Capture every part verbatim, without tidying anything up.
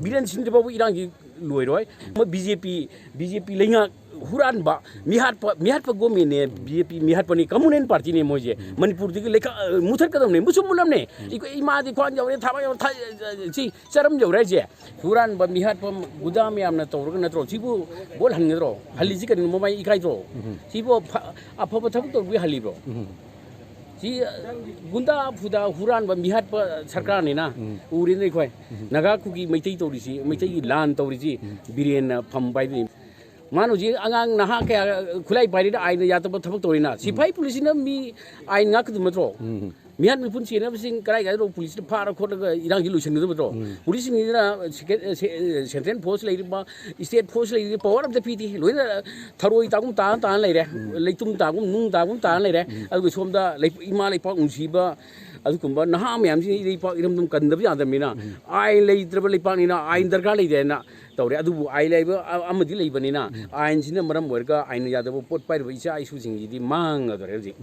ꯕꯤꯔꯦꯟ ꯁꯤꯟꯗ꯭ꯔꯤ ꯐꯥꯎꯕ ꯏꯔꯥꯡꯁꯤ ꯂꯣꯏꯔꯣꯏ꯫ ꯃꯣꯏ B J ꯄꯤ, B J ꯄꯤ ꯂꯩꯉꯥꯛ ꯍꯨꯔꯥꯟꯕ, ꯃꯤꯍꯥꯠꯄ, ꯃꯤꯍꯥꯠꯄ ꯒꯣꯃꯦꯟꯅꯦ, ꯕꯤ ꯖꯦ ꯄꯤ ꯃꯤꯍꯥꯠꯄꯅꯤ, ꯀꯝꯃꯨꯅꯦꯜ ꯄꯥꯔꯇꯤꯅꯦ ꯃꯣꯏꯁꯦ꯫ ꯃꯅꯤꯄꯨꯔꯗꯒꯤ ꯂꯩꯈꯥ-, ꯃꯨꯊꯠꯀꯗꯕꯅꯦ, ꯃꯨꯁꯨꯝ ꯃꯨꯜꯂꯝꯅꯦ꯫ ꯑꯩꯈꯣꯏ ꯏꯃꯥꯗꯤ ꯈ꯭ꯋꯥꯡ ꯌꯧꯔꯦ, ꯊꯕꯥꯛ ꯌꯧꯔꯦ, ꯊꯥ-, ꯁꯤ ꯆꯔꯝ ꯌꯧꯔꯦ ꯍꯥꯏꯁꯦ꯫ ꯍꯨꯔꯥꯟꯕ, ꯃꯤꯍꯥꯠꯄ, ꯒꯨꯟꯗꯥ ꯃꯌꯥꯝꯅ ꯇꯧꯔꯒ ꯅꯠꯇ꯭ꯔꯣ? ꯁꯤꯕꯨ ꯚꯣꯠ ꯍꯟꯒꯗ꯭ꯔꯣ? ꯍꯜꯂꯤꯁꯤ ꯀꯔꯤꯅꯣ? ꯃꯃꯥꯏ ꯏꯀꯥꯏꯗ꯭ꯔꯣ? ꯁꯤꯕꯨ ꯑꯐ-, ꯑꯐꯕ ꯊꯕꯛ ꯇꯧꯕꯒꯤ ꯍꯜꯂꯤꯕ꯭ꯔꯣ? ꯁꯤ, ꯑ, ꯒꯨꯟꯗꯥ ꯐꯨꯗꯥ ꯍꯨꯔꯥꯟꯕ ꯃꯤꯍꯥꯠꯄ ꯁꯔꯀꯥꯔꯅꯤꯅ ꯎꯔꯦꯅ ꯑꯩꯈꯣꯏ꯫ ꯅꯥꯒꯥ ꯀꯨꯀꯤ ꯃꯩꯇꯩ ꯇꯧꯔꯤꯁꯤ, ꯃꯩꯇꯩꯒꯤ ꯂꯥꯟ ꯇꯧꯔꯤꯁꯤ ꯕꯤꯔꯦꯟꯅ ꯐꯝ ꯄꯥꯏꯕꯅꯤ꯫ ꯃꯥꯅ ꯍꯧꯖꯤꯛ ꯑꯉꯥꯡ ꯅꯍꯥ ꯀꯌꯥ ꯈꯨꯠꯂꯥꯏ ꯄꯥꯏꯔꯤꯗ ꯑꯥꯏꯟꯅ ꯌꯥꯗꯕ ꯊꯕꯛ ꯇꯧꯔꯤꯅ꯫ ꯁꯤꯐꯥꯏ ꯄꯨꯂꯤꯁꯁꯤꯅ ꯃꯤ ꯑꯥꯏꯟ ꯉꯥꯛꯀꯗꯕ ꯅꯠꯇ꯭ꯔꯣ? ꯃꯤꯍꯥꯠ ꯃꯤꯄꯨꯟ ꯆꯦꯟꯅꯕꯁꯤꯡ ꯀꯔꯥꯏ ꯀꯥꯏꯗꯅꯣ ꯄꯨꯂꯤꯁꯅ ꯐꯥꯔ ꯈꯣꯠꯂꯒ ꯏꯔꯥꯡꯁꯤ ꯂꯣꯏꯁꯤꯟꯒꯗꯕ ꯅꯠꯇ꯭ꯔꯣ? ꯄꯨꯂꯤꯁꯁꯤꯡꯁꯤꯅ ꯁꯦꯀꯦ-, ꯁꯦ-, ꯁꯦꯟꯇ꯭ꯔꯦꯜ ꯐꯣꯔꯁ ꯂꯩꯔꯤꯕ, ꯁ꯭ꯇꯦꯠ ꯐꯣꯔꯁ ꯂꯩꯔꯤꯕ ꯄꯋꯥꯔ ꯑꯝꯇ ꯄꯤꯗꯦ꯫ ꯂꯣꯏꯅ ꯊꯔꯣꯏ ꯇꯥꯒꯨꯝ ꯇꯥꯅ ꯇꯥꯅ ꯂꯩꯔꯦ꯫ ꯂꯩꯇꯨꯝ ꯇꯥꯒꯨꯝ ꯅꯨꯡ ꯇꯥꯒꯨꯝ ꯇꯥꯅ ꯂꯩꯔꯦ꯫ ꯑꯗꯨꯒ ꯁꯣꯝꯗ ꯂꯩ-, ꯏꯃꯥ ꯂꯩꯄꯥꯛ ꯅꯨꯡꯁꯤꯕ ꯑꯗꯨꯒꯨꯝꯕ ꯅꯍꯥ ꯃꯌꯥꯝꯁꯤꯅ ꯏꯔꯩꯄꯥꯛ ꯏꯔꯝꯗꯝ ꯀꯟꯗꯕ ꯌꯥꯗꯕꯅꯤꯅ, ꯑꯥꯏꯟ ꯂꯩꯇ꯭ꯔꯕ ꯂꯩꯄꯥꯛꯅꯤꯅ ꯑꯥꯏꯟ ꯗꯔꯀꯥꯔ ꯂꯩꯇꯦꯅ ꯇꯧꯔꯦ꯫ ꯑꯗꯨꯕꯨ ꯑꯥꯏꯟ ꯂꯩꯕ ꯑ-, ꯑꯃꯗꯤ ꯂꯩꯕꯅꯤꯅ, ꯑꯥꯏꯟꯁꯤꯅ ꯃꯔꯝ ꯑꯣꯏꯔꯒ ꯑꯥꯏꯟ ꯌꯥꯗꯕ ꯄꯣꯠ ꯄꯥꯏꯔꯤꯕ ꯏꯆꯥ ꯏꯁꯨꯁꯤꯡꯁꯤꯗꯤ ꯃꯥꯡꯉꯗꯣꯔꯦ ꯍꯧꯖꯤꯛ꯫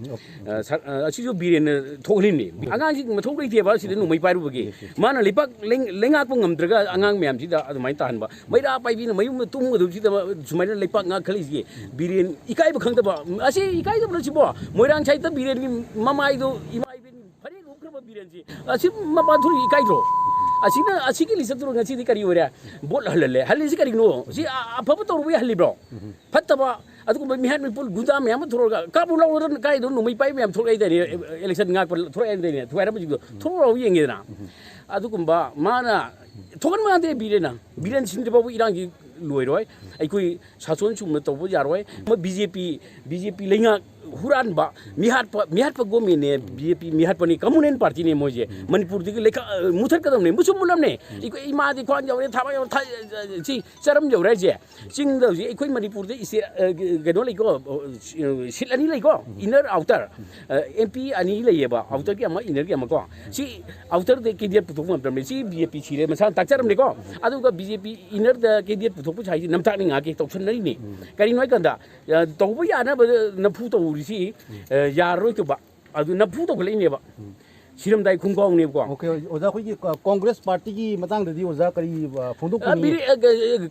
ꯑ, ꯁ-, ꯑ, ꯑꯁꯤꯁꯨ ꯕꯤꯔꯦꯟꯅ ꯊꯣꯛꯍꯜꯂꯤꯅꯤ꯫ ꯑꯉꯥꯡꯁꯤ ꯃꯊꯧ ꯂꯩꯇꯦꯕ ꯁꯤꯗ ꯅꯣꯡꯃꯩ ꯄꯥꯏꯔꯨꯕꯒꯤ꯫ ꯃꯥꯅ ꯂꯩꯄꯥꯛ ꯂꯩ-, ꯂꯩꯉꯥꯛꯄ ꯉꯝꯗ꯭ꯔꯒ ꯑꯉꯥꯡ ꯃꯌꯥꯝꯁꯤꯗ ꯑꯗꯨꯃꯥꯏꯅ ꯇꯥꯍꯟꯕ꯫ ꯃꯩꯔꯥ ꯄꯥꯏꯕꯤꯅ ꯃꯌꯨꯝꯗ ꯇꯨꯝꯒꯗꯕꯁꯤꯗ ꯁꯨꯃꯥꯏꯅ ꯂꯩꯄꯥꯛ ꯉꯥꯛꯈꯠꯂꯤꯁꯤꯗꯤ ꯕꯤꯔꯦꯟ ꯏꯀꯥꯏꯕ ꯈꯪꯗꯕ꯫ ꯑꯁꯤ ꯏꯀꯥꯏꯗꯕꯅ ꯁꯤꯕꯣ? ꯃꯣꯏꯔꯥꯡ ꯁꯥꯏꯠꯇ ꯕꯤꯔꯦꯟꯒꯤ ꯃꯃꯥꯏꯗꯣ, ꯏꯃꯥ ꯏꯕꯦꯟ ꯐꯅꯦꯛ ꯂꯨꯞꯈ꯭ꯔꯕ ꯕꯤꯔꯦꯟꯁꯤ꯫ ꯑꯁꯤ ꯃꯄꯥꯟ ꯊꯣꯛꯏ ꯏꯀꯥꯏꯗ꯭ꯔꯣ? ꯑꯁꯤꯅ, ꯑꯁꯤꯒꯤ ꯂꯤꯁ ꯑꯗꯨ ꯉꯁꯤꯗꯤ ꯀꯔꯤ ꯑꯣꯏꯔꯦ? ꯚꯣꯠ ꯍꯜꯍꯜꯂꯦ꯫ ꯍꯜꯂꯤꯁꯤ ꯀꯔꯤꯅꯣ? ꯁꯤ ꯑ-, ꯑꯐꯕ ꯇꯧꯔꯨꯕꯩ ꯍꯜꯂꯤꯕ꯭ꯔꯣ? ꯐꯠꯇꯕ ꯑꯗꯨꯒꯨꯝꯕ ꯃꯤꯍꯥꯠ ꯃꯤꯄꯨꯟ ꯒꯨꯟꯗꯥ ꯃꯌꯥꯝ ꯑꯃ ꯊꯣꯛꯂꯒ ꯀꯥꯞꯄꯨ ꯂꯥꯎꯗꯅ ꯀꯥꯏꯗꯣ ꯅꯣꯡꯃꯩ ꯄꯥꯏꯕ ꯃꯌꯥꯝ ꯊꯣꯛꯂꯛꯏꯗꯥꯏꯅꯦ, ꯏꯂꯦꯛꯁꯟ ꯉꯥꯛꯄ ꯊꯣꯛꯂꯛꯏꯗꯥꯏꯅꯦ, ꯊꯨꯒꯥꯏꯔꯝꯕꯁꯤꯡꯗꯣ ꯊꯣꯛꯂꯛꯑꯣ ꯌꯦꯡꯒꯦꯗꯅ꯫ ꯑꯗꯨꯒꯨꯝꯕ ꯃꯥꯅ ꯊꯣꯛꯍꯟꯕ ꯌꯥꯗꯦ ꯕꯤꯔꯦꯟꯅ꯫ ꯕꯤꯔꯦꯟ ꯁꯤꯟꯗ꯭ꯔꯤ ꯐꯥꯎꯕ ꯏꯔꯥꯡꯁꯤ ꯂꯣꯏꯔꯣꯏ꯫ ꯑꯩꯈꯣꯏ ꯁꯥꯁꯣꯟ ꯆꯨꯝꯅ ꯇꯧꯕ ꯌꯥꯔꯣꯏ꯫ ꯃꯣꯏ ꯕꯤ ꯖꯦ ꯄꯤ, ꯕꯤ ꯖꯦ ꯄꯤ ꯂꯩꯉꯥꯛ ꯍꯨꯔꯥꯟꯕ, ꯃꯤꯍꯥꯠꯄ, ꯃꯤꯍꯥꯠꯄ ꯒꯣꯃꯦꯟꯅꯦ, ꯕꯤ ꯖꯦ ꯄꯤ ꯃꯤꯍꯥꯠꯄꯅꯤ, ꯀꯝꯃꯨꯅꯦꯜ ꯄꯥꯔꯇꯤꯅꯦ ꯃꯣꯏꯁꯦ꯫ ꯃꯅꯤꯄꯨꯔꯗꯒꯤ ꯂꯩꯈꯥ-, ꯃꯨꯊꯠꯀꯗꯕꯅꯦ, ꯃꯨꯁꯨꯝ ꯃꯨꯜꯂꯝꯅꯦ꯫ ꯑꯩꯈꯣꯏ ꯏꯃꯥꯗꯤ ꯈ꯭ꯋꯥꯡ ꯌꯧꯔꯦ, ꯊꯕꯥꯛ ꯌꯧꯔꯦ, ꯊꯥ-, ꯁꯤ ꯆꯔꯝ ꯌꯧꯔꯦ ꯍꯥꯏꯁꯦ꯫ ꯆꯤꯡꯗ ꯍꯧꯖꯤꯛ ꯑꯩꯈꯣꯏ ꯃꯅꯤꯄꯨꯔꯗ ꯏꯁꯇꯦꯠ, ꯑ, ꯀꯩꯅꯣ ꯂꯩꯀꯣ, ꯑ, ꯁꯤꯠ ꯑꯅꯤ ꯂꯩꯀꯣ, ꯏꯟꯅꯔ ꯑꯥꯎꯇꯔ꯫ ꯑ, ꯑꯦꯝ ꯄꯤ ꯑꯅꯤ ꯂꯩꯌꯦꯕ, ꯑꯥꯎꯇꯔꯒꯤ ꯑꯃ, ꯏꯟꯅꯔꯒꯤ ꯑꯃ ꯀꯣ꯫ ꯁꯤ ꯑꯥꯎꯇꯔꯗ ꯀꯦꯟꯗꯤꯗꯦꯠ ꯄꯨꯊꯣꯛꯄ ꯉꯝꯗ꯭ꯔꯕꯅꯤ꯫ ꯁꯤ ꯕꯤ ꯖꯦ ꯄꯤ ꯁꯤꯔꯦ, ꯃꯁꯥꯅ ꯇꯥꯛꯆꯔꯝꯅꯤꯀꯣ꯫ ꯑꯗꯨꯒ ꯕꯤ ꯖꯦ ꯄꯤ ꯏꯟꯅꯔꯗ ꯀꯦꯟꯗꯤꯗꯦꯠ ꯄꯨꯊꯣꯛꯄ ꯁꯥꯏꯁꯤ ꯅꯝꯊꯥꯛꯅꯤ ꯉꯥꯛꯀꯤ ꯇꯧꯁꯟꯅꯔꯤꯅꯤ꯫ ꯀꯔꯤꯅꯣ ꯍꯥꯏꯀꯥꯟꯗ, ꯑ, ꯇꯧꯕ ꯌꯥꯅꯕ ꯅꯝꯐꯨ ꯇꯧꯔꯤꯁꯤ, ꯑ, ꯌꯥꯔꯔꯣꯏ ꯇꯧꯕ꯫ ꯑꯗꯨ ꯅꯝꯐꯨ ꯇꯧꯈꯠꯂꯛꯏꯅꯦꯕ꯫ ꯁꯤꯔꯝꯗꯥꯏ ꯈꯣꯡꯒꯥꯎꯅꯦꯕꯀꯣ꯫ ꯑꯣꯀꯦ, ꯑꯣꯖꯥ, ꯑꯩꯈꯣꯏꯒꯤ ꯀ- ꯀꯣꯡꯒ꯭ꯔꯦꯁ ꯄꯥꯔꯇꯤꯒꯤ ꯃꯇꯥꯡꯗꯗꯤ ꯑꯣꯖꯥ ꯀꯔꯤ ꯑ, ꯐꯣꯡꯗꯣꯛꯄꯅꯤ?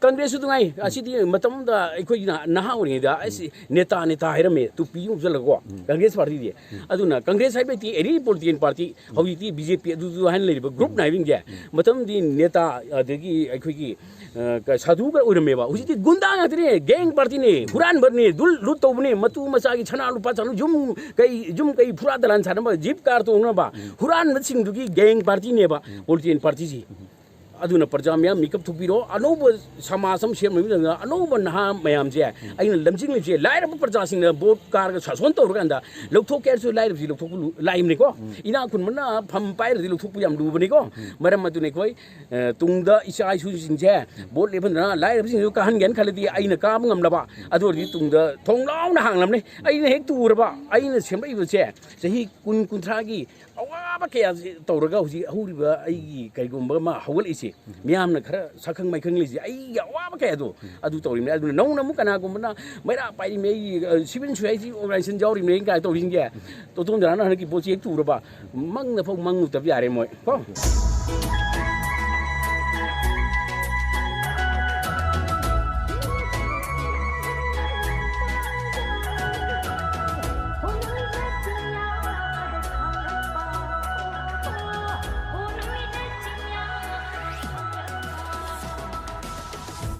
ꯀꯪꯒ꯭ꯔꯦꯁꯁꯨ ꯅꯨꯡꯉꯥꯏ꯫ ꯑꯁꯤꯗꯤ ꯃꯇꯝꯗ ꯑꯩꯈꯣꯏꯒꯤ ꯅꯍꯥ ꯑꯣꯏꯔꯤꯉꯩꯗ ꯑꯁꯤ ꯅꯦꯇꯥ ꯅꯦꯇꯥ ꯍꯥꯏꯔꯝꯃꯦ, ꯇꯨꯄꯤ ꯑꯃ ꯎꯞꯁꯜꯂꯒꯀꯣ, ꯀꯪꯒ꯭ꯔꯦꯁ ꯄꯥꯔꯇꯤꯗꯤ꯫ ꯑꯗꯨꯅ ꯀꯪꯒ꯭ꯔꯦꯁ ꯍꯥꯏꯕꯗꯤ ꯑꯦꯅꯤ ꯄꯣꯂꯤꯇꯤꯀꯦꯜ ꯄꯥꯔꯇꯤ, ꯍꯧꯖꯤꯛꯇꯤ ꯕꯤ ꯖꯦ ꯄꯤ ꯑꯗꯨꯗꯨ ꯍꯥꯏꯅ ꯂꯩꯔꯤꯕ ꯒ꯭ꯔꯨꯞꯅ ꯍꯥꯏꯕꯁꯤꯡꯁꯦ, ꯃꯇꯝꯗꯤ ꯅꯦꯇꯥ, ꯑꯗꯒꯤ ꯑꯩꯈꯣꯏꯒꯤ ꯑ, ꯀ- ꯁꯥꯗꯨꯒ ꯑꯣꯏꯔꯝꯃꯦꯕ꯫ ꯍꯧꯖꯤꯛꯇꯤ ꯒꯨꯟꯗꯥ ꯉꯥꯛꯇꯅꯦ, ꯒꯦꯡ ꯄꯥꯔꯇꯤꯅꯦ, ꯍꯨꯔꯥꯟꯕꯅꯦ, ꯗꯨꯜ ꯂꯨꯠ ꯇꯧꯕꯅꯦ, ꯃꯇꯨ ꯃꯆꯥꯒꯤ ꯁꯅꯥ ꯂꯨꯄꯥ ꯆꯥꯅꯨ, ꯌꯨꯝ ꯀꯩ, ꯌꯨꯝ ꯀꯩ ꯐꯨꯔꯥ ꯗꯂꯥꯟ ꯁꯥꯟꯅꯕ, ꯖꯤꯞ ꯀꯥꯔ ꯇꯣꯡꯅꯕ ꯍꯨꯔꯥꯟꯕꯁꯤꯡꯗꯨꯒꯤ ꯒꯦꯡ ꯄꯥꯔꯇꯤꯅꯦꯕ ꯄꯣꯂꯤꯇꯤꯀꯦꯜ ꯄꯥꯔꯇꯤꯁꯤ꯫ ꯑꯗꯨꯅ ꯄ꯭ꯔꯖꯥ ꯃꯌꯥꯝ ꯃꯤꯀꯞ ꯊꯣꯛꯄꯤꯔꯣ꯫ ꯑꯅꯧꯕ ꯁꯃꯥꯖ ꯑꯃ ꯁꯦꯝꯕ ꯃꯇꯝꯗ ꯑꯅꯧꯕ ꯅꯍꯥ ꯃꯌꯥꯝꯁꯦ ꯑꯩꯅ ꯂꯝꯖꯤꯡꯂꯤꯕꯁꯦ ꯂꯥꯏꯔꯕ ꯄ꯭ꯔꯖꯥꯁꯤꯡꯅ ꯚꯣꯠ ꯀꯥꯔꯒ ꯁꯥꯁꯣꯟ ꯇꯧꯔꯀꯥꯟꯗ ꯂꯧꯊꯣꯛꯀꯦ ꯍꯥꯏꯔꯁꯨ ꯂꯥꯏꯔꯕꯁꯤ ꯂꯧꯊꯣꯛꯄ ꯂꯨ- ꯂꯥꯏꯕꯅꯤꯀꯣ꯫ ꯏꯅꯥꯛ ꯈꯨꯟꯕꯅ ꯐꯝ ꯄꯥꯏꯔꯗꯤ ꯂꯧꯊꯣꯛꯄ ꯌꯥꯝ ꯂꯨꯕꯅꯤꯀꯣ꯫ ꯃꯔꯝ ꯑꯗꯨꯅ ꯑꯩꯈꯣꯏ ꯑ, ꯇꯨꯡꯗ ꯏꯆꯥ ꯏꯁꯨꯁꯤꯡꯁꯦ ꯚꯣꯠ ꯂꯦꯞꯍꯟꯗꯅ ꯂꯥꯏꯔꯕꯁꯤꯡꯗꯨ ꯀꯥꯍꯟꯒꯦꯅ ꯈꯜꯂꯗꯤ ꯑꯩꯅ ꯀꯥꯕ ꯉꯝꯂꯕ, ꯑꯗꯨ ꯑꯣꯏꯔꯗꯤ ꯇꯨꯡꯗ ꯊꯣꯡ ꯂꯥꯎꯅ ꯍꯥꯡꯂꯝꯅꯤ꯫ ꯑꯩꯅ ꯍꯦꯛ ꯇꯨꯔꯕ, ꯑꯩꯅ ꯁꯦꯝꯂꯛꯏꯕꯁꯦ ꯆꯍꯤ ꯀꯨꯟ ꯀꯨꯟꯊ꯭ꯔꯥꯒꯤ ꯑꯋꯥꯕ ꯀꯌꯥꯁꯤ ꯇꯧꯔꯒ ꯍꯧꯖꯤꯛ ꯍꯧꯔꯤꯕ ꯑꯩꯒꯤ ꯀꯔꯤꯒꯨꯝꯕ ꯑꯃ ꯍꯧꯒꯠꯂꯛꯏꯁꯦ, ꯃꯤꯌꯥꯝꯅ ꯈꯔ ꯁꯛꯈꯪ ꯃꯥꯏꯈꯪ ꯂꯩꯁꯦ ꯑꯩꯒꯤ ꯑꯋꯥꯕ ꯀꯌꯥꯗꯣ ꯑꯗꯨ ꯇꯧꯔꯤꯕꯅꯤ꯫ ꯑꯗꯨꯅ ꯅꯧꯅ ꯑꯃꯨꯛ ꯀꯅꯥꯒꯨꯝꯕꯅ ꯃꯩꯔꯥ ꯄꯥꯏꯔꯤꯃꯤ, ꯑꯩꯒꯤ ꯑ, ꯁꯤꯚꯤꯜ ꯁꯣꯁꯥꯏꯇꯤ ꯑꯣꯔꯒꯅꯥꯏꯖꯦꯁꯟ ꯌꯥꯎꯔꯤꯕꯅꯤ ꯀꯥꯏꯅ ꯇꯧꯔꯤꯁꯤꯡꯁꯦ, ꯇꯣꯇꯣꯝ ꯖꯅꯥꯅ ꯍꯟꯗꯛꯀꯤ ꯚꯣꯠꯁꯤ ꯍꯦꯛ ꯇꯨꯔꯕ, ꯃꯪꯗ ꯐꯥꯎ ꯃꯪꯉꯨꯗꯕ ꯌꯥꯔꯦ ꯃꯣꯏ ꯀꯣ꯫